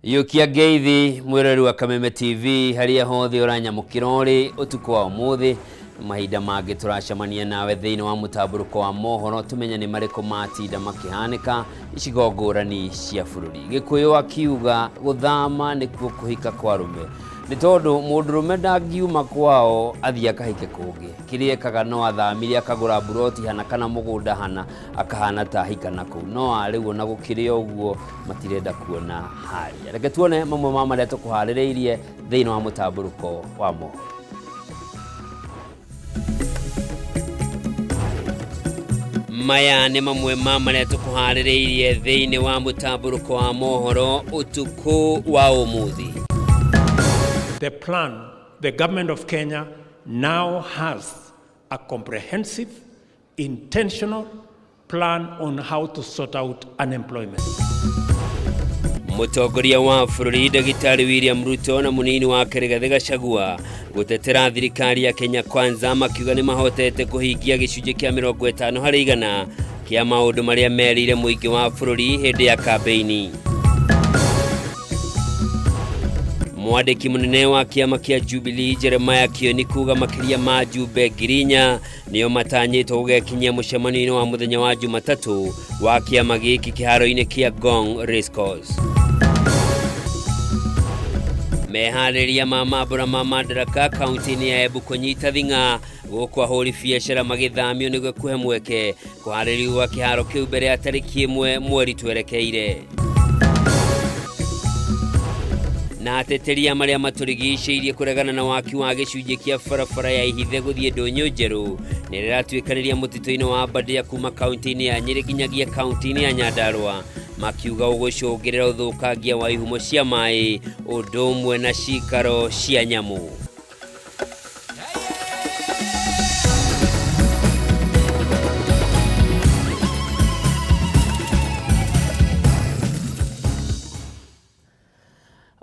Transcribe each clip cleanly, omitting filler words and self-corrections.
Yũkia ngeithi mwĩroreri wa Kameme TV harĩa hothe ũranyamũkĩra ũrĩ ũtukũ wa ũmũthĩ. Mahinda mangĩ tũracemania nawe thĩinĩ wa mũtambũrũko wa mohoro tũmenye nĩ marĩkũ matinda makĩhanĩka icigo ngũrani cia bũrũri. Gĩkũyũ akiuga gũthama nĩkuo kũhika kwa arũme, nĩ tondũ mũndũrũme ndangiuma kwao athiĩ akahike kũngĩ. Kĩrĩa ekaga no athamire akagũra mburoti hana kana mũgũnda hana akahana ta ahika na kũu. No rĩu ona gũkĩrĩ o ũguo matirenda kuona harĩa. Reke tuone mamwe ma marĩa tũkũharĩrĩirie thĩinĩ wa mũtambũrũko wa mohoro. Maya nĩ mamwe ma marĩa tũkũharĩrĩirie thĩinĩ wa mũtambũrũko wa mohoro ũtukũ wa ũmũthĩ. The plan, the government of Kenya now has a comprehensive, intentional plan on how to sort out unemployment. Mũtongoria wa bũrũri Ndagĩtarĩ William Ruto na mũnini wake Rigathĩ Gachagua gũtetera thirikari ya Kenya Kwanza makiuga nĩ mahotete kũhingia gĩcunjĩ kĩa 50% kĩa maũndũ marĩa merĩire mũingĩ wa bũrũri hĩndĩ ya kambĩini. Mwandĩki mũnene wa kĩama kĩa Jubilee Jeremiah Kioni kuga makĩria ma jumbe 4,000 nĩo matanyĩtwo gũgekinyia mũcemanio-inĩ wa mũthenya wa Jumatatũ wa kĩama gĩkĩ kĩharo-inĩ kĩa Ngong Racecourse. Meharĩria ma mambũra ma Madaraka kaunti-inĩ ya Embu kũnyita thing'a gũkũ ahũri biacara magĩthamio nĩguo kũhe mweke kũharĩrio gwa kĩharo kĩu mbere ya tarĩki 1 mweri twerekeire. Na ateteria marĩa matũrigicĩirie kũregana na waki wa gĩcunjĩ kĩa barabara ya Ihithe gũthiĩ Ndũnyũ Njerũ nĩ rĩratuĩkanĩria mũtitũ-inĩ wa Aberdare kuma kaunti-inĩ ya Nyĩrĩ nginyagia kaunti-inĩ ya Nyandarua makiuga ũgũcũngĩrĩra ũthũkangia wa ihumo cia maĩ ũndũ ũmwe na cikaro cia nyamũ.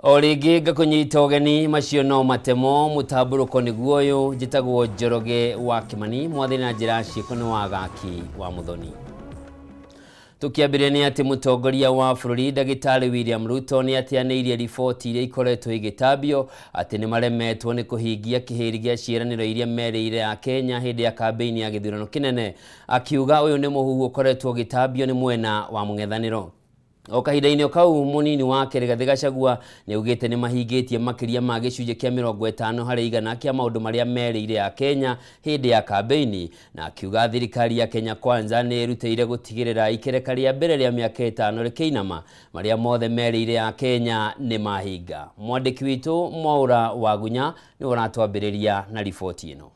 O rĩngĩ ngakũnyita ũgeni macio no matemo mũtambũrũko nĩguo ũyũ. Njĩtagwo Njoroge wa Kĩmani, mwathani na njĩra ciĩko nĩ wagaki wa Mũthoni. Tũkĩambĩrĩria nĩ atĩ mũtongoria wa bũrũri Ndagĩtarĩ William Ruto nĩ ateanĩirie riboti iria ikoretwo igĩtambio atĩ nĩ maremetwo nĩ kũhingia kĩhĩri gĩa ciĩranĩro iria merĩire Akenya hĩndĩ ya kambĩini ya gĩthurano kĩnene, akiuga ũyũ nĩ mũhuhu ũkoretwo ũgĩtambio nĩ mwena wa mũng'ethanĩro. O kahinda-inĩ kau mũnini wake Rigathĩ Gachagua nĩ augĩte nĩ mahingĩtie makĩria ma gĩcunjĩ kĩa 50% kĩa maũndũ marĩa merĩire Akenya hĩndĩ ya kambĩini, na akiuga thirikari ya Kenya Kwanza nĩ ĩrutĩire gũtigĩrĩra ikereka rĩa mbere rĩa mĩaka 5 rĩkĩinama marĩa mothe merĩire Akenya nĩ mahinga. Mwandĩki witũ Mwaũra Wagunya nĩwe ũratwambĩrĩria na riboti ĩno.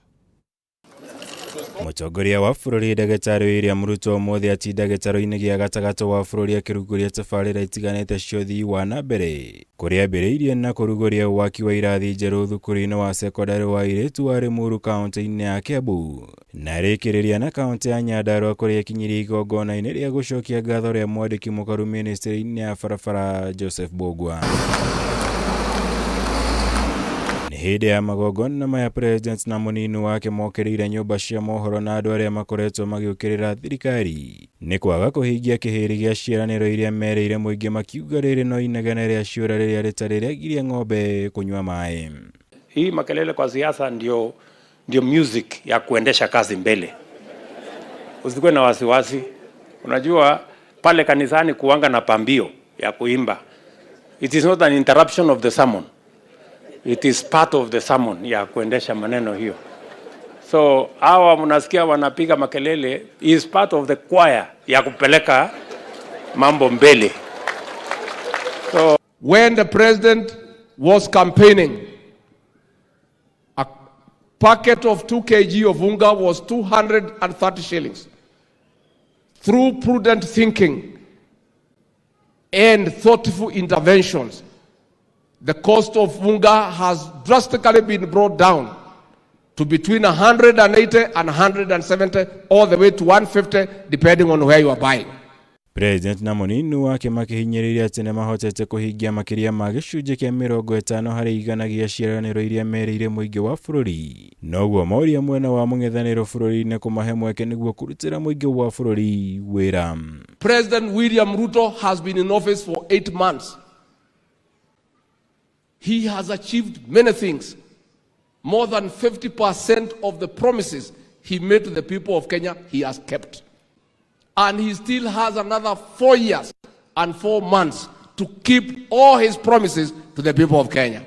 Mũtongoria wa bũrũri Ndagĩtarĩ William Ruto ũmũthĩ atinda gĩtarũ-inĩ gĩa gatagatĩ wa bũrũri akĩrugũria tabarĩra itiganĩte cia ũthii wa na mbere kũrĩa ambĩrĩirie na kũrugũria waki wa irathi njerũ thukuru-inĩ wa cekondarĩ wa airĩtu wa Limuru kaunti-inĩ ya Kiambu na rĩkĩrĩria na kaunti ya Nyandarua kũrĩa ekinyirie igongona-inĩ rĩa gũcokia ngatho rĩa mwandĩki mũkaru ministry-inĩ ya barabara Joseph Mbugua. Nĩ hĩndĩ ya magongona maya President na mũnini wake mokĩrĩire nyũmba cia mohoro na andũ arĩa makoretwo magĩũkĩrĩra thirikari nĩ kwaga kũhingia kĩhĩri gĩa ciĩranĩro iria merĩire mũingĩ makiuga rĩrĩ no inegene rĩa ciũra rĩrĩa rĩtarĩ rĩagiria ng'ombe kũnyua maĩ. Hii makelele kwa siasa ndio music ya kuendesha kazi mbele. Usikuwe na wasiwasi. Unajua pale kanisani kuanga na pambio ya kuimba. It is not an interruption of the sermon. It is part of the sermon ya kuendesha maneno hiyo. So hawa mnasikia wanapiga makelele is part of the choir ya kupeleka mambo mbele. So when the president was campaigning, a packet of 2 kg of unga was 230 shillings. Through prudent thinking and thoughtful interventions, the cost of unga has drastically been brought down to between 180 and 170, all the way to 150, depending on where you are buying. President na mũnini wake makĩhinyĩrĩria atĩ nĩ mahotete kũhingia makĩria ma gĩcunjĩ kĩa 50% gĩa ciĩranĩro iria merĩire mũingĩ wa bũrũri. Noguo moria mwena wa mũng'ethanĩro bũrũri-inĩ kũmahe mweke nĩguo kũrutĩra mũingĩ wa bũrũri wĩra. President William Ruto has been in office for 8 months. He has achieved many things. More than 50% of the promises he made to the people of Kenya, he has kept. And he still has another 4 years and 4 months to keep all his promises to the people of Kenya.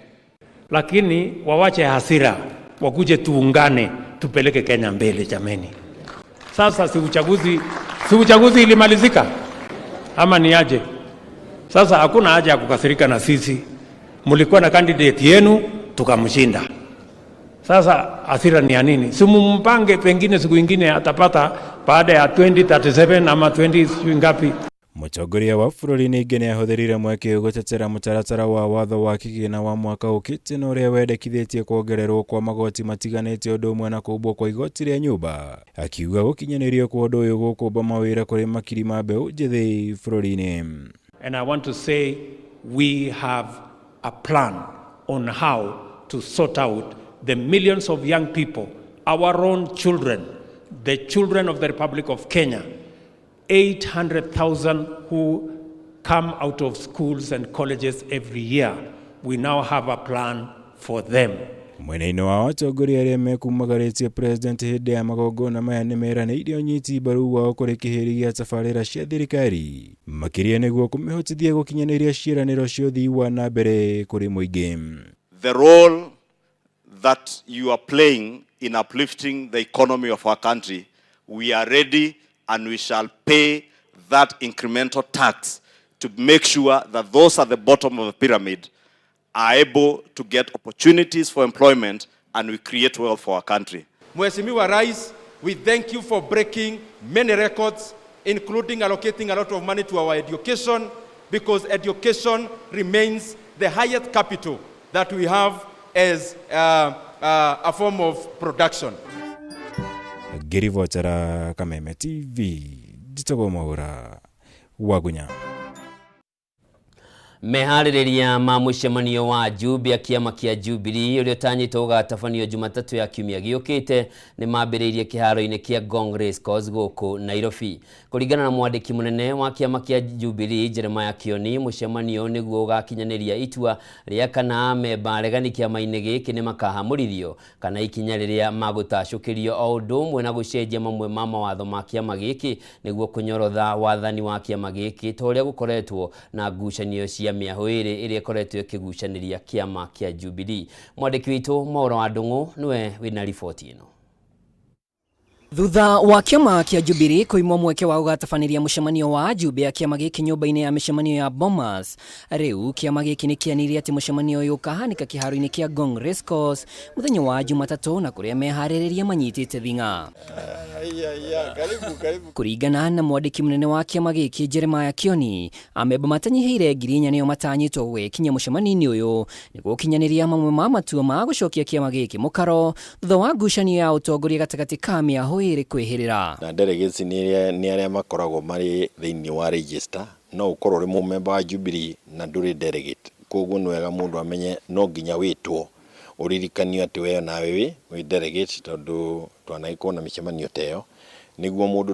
Lakini wawache hasira, wakuje tuungane, tupeleke Kenya mbele jameni. Sasa si uchaguzi ilimalizika ama ni aje? Sasa hakuna haja ya kukasirika na sisi. Mlikuwa na candidate yenu tukamshinda. Sasa hasira ni ya nini? Si mumpange, pengine siku ingine atapata baada ya 2037 ama 20 sijui ngapi. Mũtongoria wa bũrũri ningĩ nĩahũthĩrire mweke ũyũ gũtetera mũtaratara wa watho wa kĩgĩna wa mwaka ũkĩte na ũrĩa wendekithĩtie kuongererwo kwa magoti matiganĩte ũndũ ũmwe na kũmbwo kwa igoti rĩa nyũmba, akiuga gũkinyanĩrio kwa ũndũ ũyũ gũkũmba mawĩra kũrĩ makiri ma mbeũ njĩthĩ bũrũri-inĩ. And I want to say we have a plan on how to sort out the millions of young people, our own children, the children of the Republic of Kenya, 800,000 who come out of schools and colleges every year. We now have a plan for them. Mwena-inĩ wa atongoria arĩa mekumagarĩtie president hĩndĩ ya magongona maya nĩmeranĩire ũnyiti mbaru wao kũrĩ kĩhĩri gĩa tabarĩra cia thirikari makĩria nĩguo kũmĩhotithia gũkinyanĩria ciĩranĩro cia ũthii wa na mbere kũrĩ mũingĩ. The role that you are playing in uplifting the economy of our country, we are ready and we shall pay that incremental tax to make sure that those at the bottom of the pyramid are able to get opportunities for employment and we create wealth for our country. Mheshimiwa Rais, we thank you for breaking many records, including allocating a lot of money to our education, because education remains the highest capital that we have as a form of production. Ngĩribotera Kameme TV, njĩtagwo Mwaũra Wagunya. Meharĩrĩria ma mũcemanio wa Jumbe a kĩama kĩa Jubilee ũrĩa ũtanyĩtwo gũgatabanio Jumatatũ ya kiumia gĩũkĩte nĩ mambĩrĩirie kĩharo-inĩ kĩa Ngong Racecourse gũkũ Nairobi. Kũringana na mwandĩki mũnene wa kĩama kĩa Jubilee Jeremiah Kioni, mũcemanio nĩguo ũgakinyanĩria itua rĩa kana amemba aregani kĩama-inĩ gĩkĩ nĩ makahamũrithio kana ikinya rĩrĩa magũtacũkĩrio o ũndũ ũmwe na gũcenjia mamwe ma mawatho ma kĩama gĩkĩ nĩguo kũnyorotha wathani wa kĩama gĩkĩ ta ũrĩa gũkoretwo na ngucanio cia mĩahũ ĩrĩ ĩrĩa ĩkoretwo ĩkĩgucanĩria kĩama kĩa Jubilee. Mwandĩki witũ Mauro wa Ndung'u nĩwe wĩna riboti ĩno. Thutha wa kĩama kĩa Jubilee kũimwo mweke wa gũgatabanĩria mũcemanio wa Jumbe ya kĩama gĩkĩ nyũmba-inĩ ya mĩcemanio ya Bomas, rĩu kĩama gĩkĩ nĩ kĩanĩrĩire atĩ mũcemanio ũyũ ũkahanĩka kĩharo-inĩ kĩa Ngong Racecourse mũthenya wa Jumatatũ na kũrĩa meharĩrĩria manyitĩte thing'a. Kũringana na mwandĩki mũnene wa kĩama gĩkĩ Jeremiah Kioni, amemba matanyihĩire 4,000 nĩo matanyĩtwo gwĩkinya mũcemanio-inĩ ũyũ nĩguo gũkinyanĩria mamwe ma matua ma gũcokia kĩama gĩkĩ mũkaro thutha wa ngucanio ya ũtongoria gatagatĩ ka mĩahũ ĩrĩ kwĩhĩrĩra. Na delegates nĩ arĩa makoragwo marĩ thĩinĩ wa register, no ũkorwo ũrĩ mũmemba wa Jubilee na ndũrĩ delegate, koguo nĩ wega mũndũ amenye no nginya wĩtwo ũririkanio atĩ we nawe wĩ delegate, tondũ twanagĩkorwo na mĩcemanio ta ĩyo nĩguo mũndũ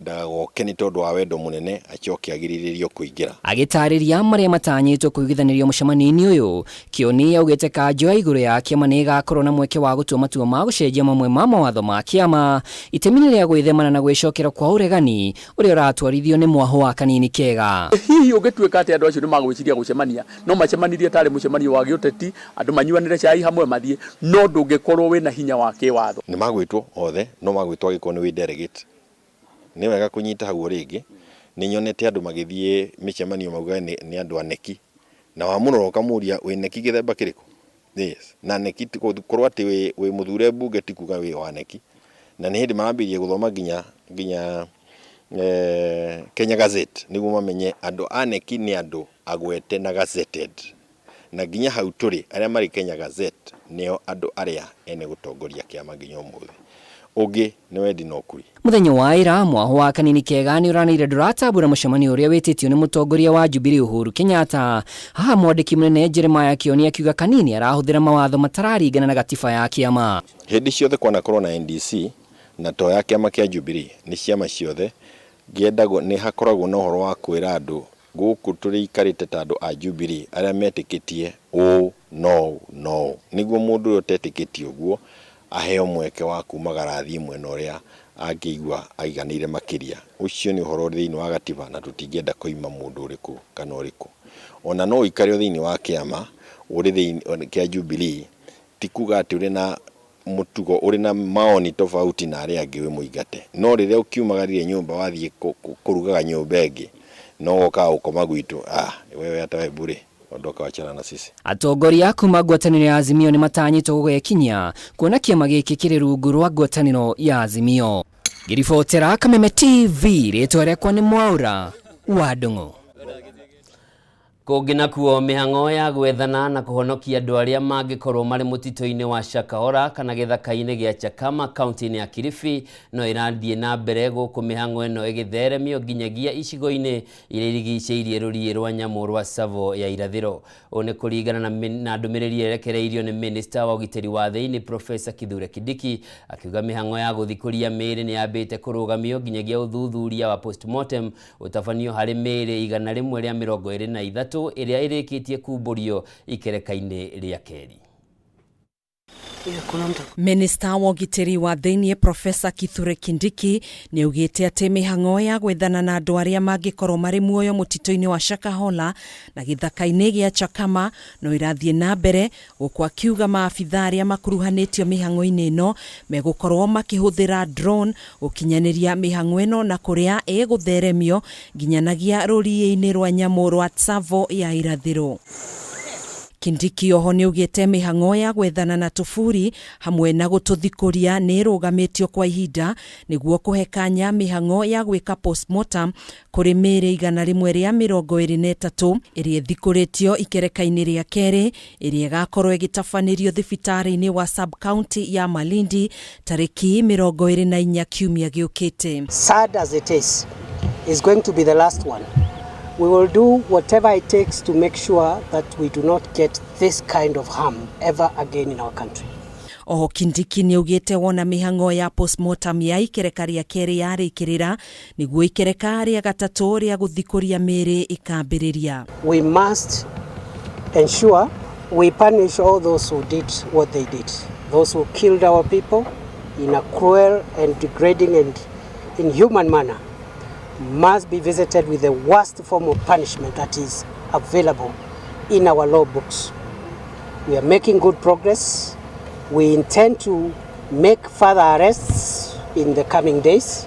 ndagoke nĩ tondũ wa wendo mũnene acoke agirĩrĩrio kũingĩra. Agĩtarĩria marĩa matanyĩtwo kũiguithanĩrio mũcemanio-inĩ ũyũ, Kioni augĩte kanjũ ya igũrũ ya kĩama nĩ ĩgakorwo na mweke wa gũtua matua ma gũcenjia mamwe ma mawatho ma kĩama itemi-inĩ rĩa gwĩthemana na gwĩcokera kwa ũregani ũrĩa ũratwarithio nĩ mwahũ wa kanini kega. Hihi ũngĩtuĩka atĩ andũ acio nĩ magwĩciria gũcemania, no macemanirie tarĩ mũcemanio wa gĩũteti, andũ manyuanĩre cai hamwe mathiĩ, no ndũngĩkorwo wĩna hinya wa kĩwatho. Nĩ magwĩtwo othe, no magwĩtwo angĩkorwo nĩ wĩ delegate. Nĩ wega kũnyita hau rĩngĩ, nĩ nyonete andũ magĩthiĩ mĩcemanio maugaga nĩ andũ a neki, na wamũrora ũkamũria wĩ neki gĩthemba kĩrĩkũ? Yes. Na neki ti gũkorwo atĩ wĩ mũthure mbunge ti kuga wĩ wa neki. Na nĩ hĩndĩ marambĩrĩria gũthoma nginya Kenya Gazette nĩguo mamenye andũ a neki nĩ andũ agwete na gazetted. Na nginya hau tũrĩ arĩa marĩ Kenya Gazette nĩo andũ arĩa ene gũtongoria kĩama nginya ũmũthĩ. Ũngĩ nĩ wendi na ũkui. Mũthenya wa ira mwahũ wa kanini kega nĩ ũranĩire ndũratambũra mũcemanio ũrĩa wĩtĩtio nĩ mũtongoria wa Jubilee Uhuru Kenyatta. Haha mwandĩki mũnene Jeremiah Kioni akiuga kanini arahũthĩra mawatho matararingana na gatiba ya kĩama. Hĩndĩ ciothe kwanakorwo na NDC na to ya kĩama kĩa Jubilee, nĩ ciama ciothe ngĩendagwo nĩ hakoragwo na ũhoro wa kwĩra andũ Gũkũ tũrĩikarĩte ta andũ a Jubilee arĩa metĩkĩtie ũũ no no nĩguo mũndũ ũrĩa ũtetĩkĩtie ũguo aheo mweke wa kumagara athiĩ mwena ũrĩa angĩigua aiganĩire makĩria. Ũcio nĩ ũhoro ũrĩ thĩinĩ wa gatiba na tũtingĩenda kũima mũndũ ũrĩkũ kana ũrĩkũ. Ona no ũikare thĩinĩ wa kĩama ũrĩ thĩinĩ kĩa Jubilee ti kuga atĩ ũrĩ na mũtugo ũrĩ na maoni tofauti na arĩa angĩ wĩ mũingate. No rĩrĩa ũkiumagarire nyũmba wathiĩ kũrugaga nyũmba ĩngĩ no wokaga gũkoma gwitũ, wewe hata we bure ondoka wachana na sisi. Atongoria kuma ngwatanĩro ya Azimio nĩ matanyĩtwo gũgekinyia kuona kĩama gĩkĩ kĩrĩ rungu rwa ngwatanĩro ya Azimio. Ngĩribotera Kameme TV, rĩtwa rĩakwa nĩ Mwaura wa Ndung'u. Kũngĩ nakuo mĩhang'o ya gwethana na kũhonokia andũ arĩa mangĩkorwo marĩ mũtitũ-inĩ wa Shakahola kana gĩthaka-inĩ gĩa Chakama kaunti-inĩ ya Kilifi no ĩrathiĩ na mbere gũkũ mĩhang'o ĩno ĩgĩtheremio nginyagia icigo-inĩ iria irigicĩirie rũriĩ rwa nyamũ rwa Tsavo ya irathĩro. Ũũ nĩ kũringana na ndũmĩrĩri yerekereirio nĩ Minista wa ũgitĩri wa thĩinĩ Professor Kithure Kindiki akiuga mĩhang'o ya gũthikũria mĩĩrĩ nĩ yambĩte kũrũgamio nginyagia ũthuthuria wa postmortem ũtabanio harĩ mĩĩrĩ 123 ĩrĩa ĩrĩkĩtie kumbũrio ikereka-inĩ rĩa kerĩ. Minista wa ũgitĩri wa thĩinĩ Professor Kithure Kindiki nĩ augĩte atĩ mĩhang'o ya gwethana na andũ arĩa mangĩkorwo marĩ muoyo mũtitũ-inĩ wa Shakahola na gĩthaka-inĩ gĩa Chakama no ĩrathiĩ na mbere gũkũ akiuga maabitha arĩa makuruhanĩtio mĩhang'o-inĩ ĩno megũkorwo makĩhũthĩra drone gũkinyanĩria mĩhang'o ĩno na kũrĩa ĩgũtheremio nginyanagia rũriĩ-inĩ rwa nyamũ rwa Tsavo ya irathĩro. Kindiki oho nĩ augĩte mĩhang'o ya gwethana na tũburi hamwe na gũtũthikũria nĩ ĩrũgamĩtio kwa ihinda nĩguo kũhe kanya mĩhang'o ya gwĩka postmortem kũrĩ mĩĩrĩ 123 ĩrĩa ĩthikũrĩtio ikereka-inĩ rĩa kerĩ ĩrĩa ĩgakorwo ĩgĩtabanĩrio thibitarĩ-inĩ wa sub-county ya Malindi tarĩki 24 kiumia gĩũkĩte. Sad as it is going to be the last one. We will do whatever it takes to make sure that we do not get this kind of harm ever again in our country. Oho Kindiki nĩ augĩte wona mĩhang'o ya postmortem ya ikereka rĩa kerĩ yarĩkĩrĩra nĩguo ikereka rĩa gatatũ rĩa gũthikũria mĩĩrĩ ĩkambĩrĩria. We must ensure we punish all those who did what they did, those who killed our people in a cruel and degrading and inhuman manner must be visited with the worst form of punishment that is available in our law books. We are making good progress. We intend to make further arrests in the coming days.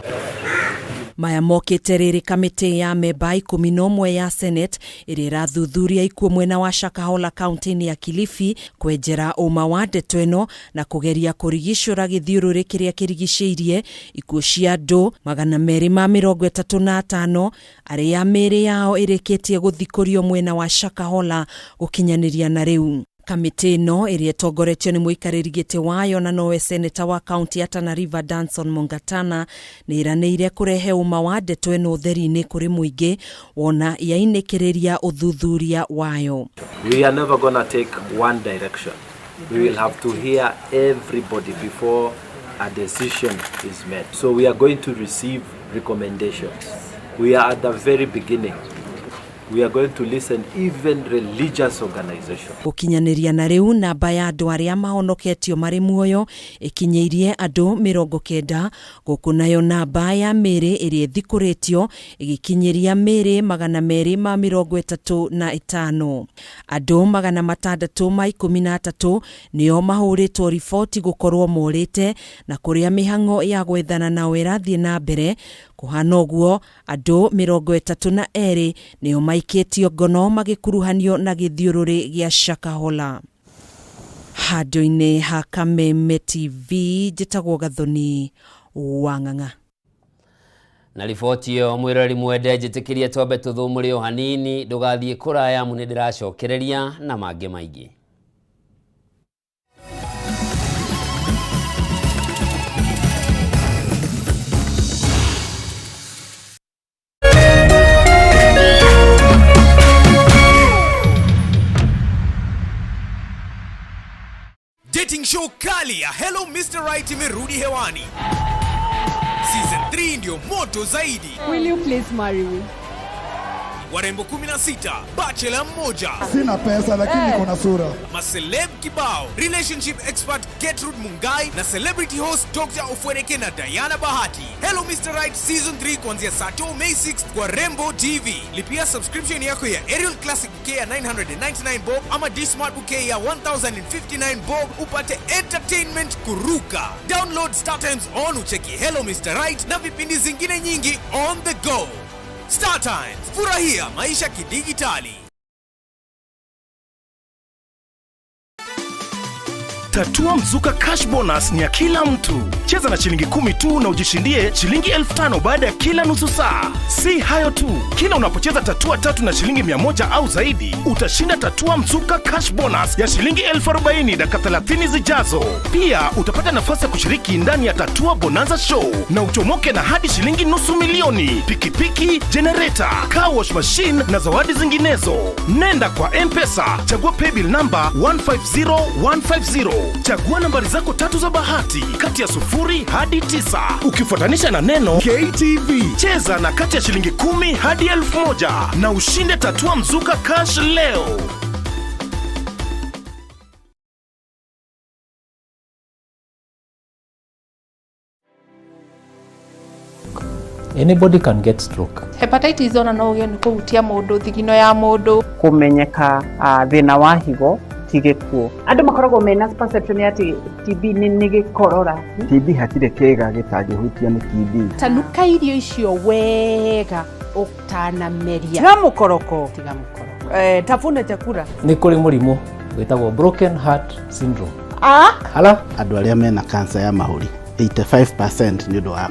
Maya mokĩte rĩrĩ kamĩtĩ ya memba 11 ya Senate ĩrĩa ĩrathuthuria ikuũ mwena wa Shakahola kaunti-inĩ ya Kilifi kwenjera ũma wa ndeto ĩno na kũgeria kũrigicũra gĩthiũrũrĩ kĩrĩa kĩrigicĩirie ikuũ cia andũ 235 arĩa mĩĩrĩ yao ĩrĩkĩtie gũthikũrio mwena wa Shakahola gũkinyanĩria na rĩu. Kamĩtĩ ĩno ĩrĩa ĩtongoretio nĩ mũikarĩri gĩtĩ wayo na nowe seneta wa kaunti ya Tana River Danson Mungatana nĩ ĩranĩire kũrehe ũma wa ndeto ĩno ũtheri-inĩ kũrĩ mũingĩ wona yainĩkĩrĩria ũthuthuria wayo. We are never gonna take one direction. We will have to hear everybody before a decision is made. So we are going to receive recommendations. We are at the very beginning. We are going to listen even religious organizations. Gũkinyanĩria na rĩu namba ya andũ arĩa mahonoketio marĩ muoyo ĩkinyĩirie andũ 90 gũkũ nayo namba ya mĩĩrĩ ĩrĩa ĩthikũrĩtio ĩgĩkinyĩria mĩĩrĩ 235. Andũ 613 nĩo mahũrĩtwo riboti gũkorwo morĩte na kũrĩa mĩhang'o ya gwethana nao ĩrathiĩ na mbere. Kũhana ũguo andũ 32 nĩo maikĩtio ngono magĩkuruhanio na gĩthiũrũrĩ gĩa Shakahola. Handũ-inĩ ha Kameme TV njĩtagwo Gathoni wa Ng'ang'a. Na riboti ĩyo mwĩroreri mwende njĩtĩkĩrie twambe tũthũmũre o hanini ndũgathiĩ kũraya amu nĩ ndĩracokereria na mangĩ maingĩ. Dating show kali ya Hello Mr. Right imerudi hewani. Season 3 ndio moto zaidi. Will you please marry me? Warembo 16, bachelor mmoja. Sina pesa lakini niko na sura. Maceleb kibao, relationship expert Gertrude Mungai na celebrity host Dr. Ofweneke na Diana Bahati. Hello Mr. Right Season 3 kuanzia Sato May 6 kwa Rembo TV. Lipia subscription yako ya Aerial Classic Bouquet ya 999 bob ama D-Smart Bouquet ya 1059 bob upate entertainment kuruka. Download Star Times on ucheki Hello Mr. Right na vipindi zingine nyingi on the go. Star Times, furahia maisha kidijitali. Tatua Mzuka Cash Bonus ni ya kila mtu. Cheza na shilingi 10 tu na ujishindie shilingi 5,000 baada ya kila nusu saa. Si hayo tu, kila unapocheza tatua tatu na shilingi 100 au zaidi, utashinda Tatua Mzuka Cash Bonus ya shilingi 40,000 dakika 30 zijazo. Pia utapata nafasi ya kushiriki ndani ya Tatua Bonanza Show na uchomoke na hadi shilingi 500,000, pikipiki, generator, car wash machine na zawadi zinginezo. Nenda kwa M-Pesa, chagua paybill number 150150. Chagua nambari zako tatu za bahati kati ya 0 hadi 9 ukifuatanisha na neno KTV. Cheza na kati ya shilingi 10 hadi 1,000 na ushinde Tatua Mzuka Cash leo. Anybody can get stroke. Hepatitis ona no ũgĩe nĩ kũhutia mũndũ thigino ya mũndũ. Kũmenyeka thĩna wa higo ti gĩkuũ. Andũ makoragwo mena perception ya atĩ TB nĩ gĩkorora. TB hatirĩ kĩĩga gĩtangĩhutio nĩ TB. Tanuka irio icio wega ũtanameria. Tiga mũkoroko. Tiga mũkoroko. Tafuna chakula. Nĩ kũrĩ mũrimũ wĩtagwo broken heart syndrome. Ah? Hala? Andũ arĩa mena cancer ya mahũri 85% nĩ ũndũ wa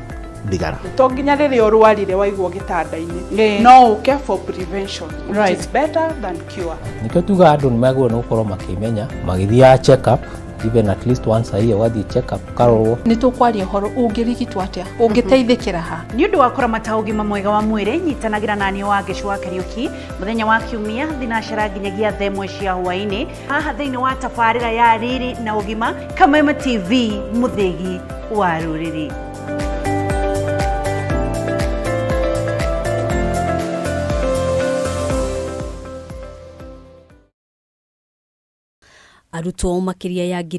thigara. To nginya rĩrĩa ũrwarire waigwo gĩtanda-inĩ, no ũke for prevention, which is better than cure. Nĩkĩo tugaga andũ nĩ magĩrĩirwo nĩ gũkorwo makĩmenya magĩthiaga check up even at least once a year, ũgathiĩ check up ũkarorwo. Nĩ tũkwaria ũhoro ũngĩrigitwo atĩa, ũngĩteithĩkĩra ha. Nĩ ũndũ wa kũramata ũgima mwega wa mwĩrĩ, nyitanagĩra naniĩ Wangeci wa Kariũki mũthenya wa Kiumia thinacara nginyagia thaa 1 cia hwaĩ-inĩ haha thĩinĩ wa tabarĩra ya Riri na Ũgima, Kameme TV, mũthĩgi wa rũrĩrĩ. Arutwo makĩria ya ngiri